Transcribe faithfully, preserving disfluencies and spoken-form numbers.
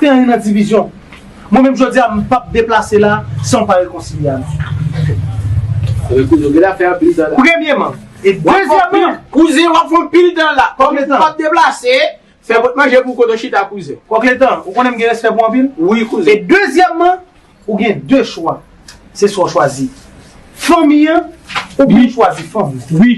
Anyen nan divizyon. Mwen menm jodi a, m p ap deplase la san w pa rekonsilye a nou. Kouzen, ou genlè fè anpil dan la. Premyeman. E dezyèmman, kouzen, w ap fè anpil dan la. Kòk letan. Ou p ap deplase, fè bòt manje pou kote w chita, kouzen. Kòk letan, ou konnen m gen respè pou anpil. Wi, E kouzen. Dezyèmman, ou gen de chwa. Se swa w chwazi fanmi an, oubyen w chwazi fanmi an. Wi.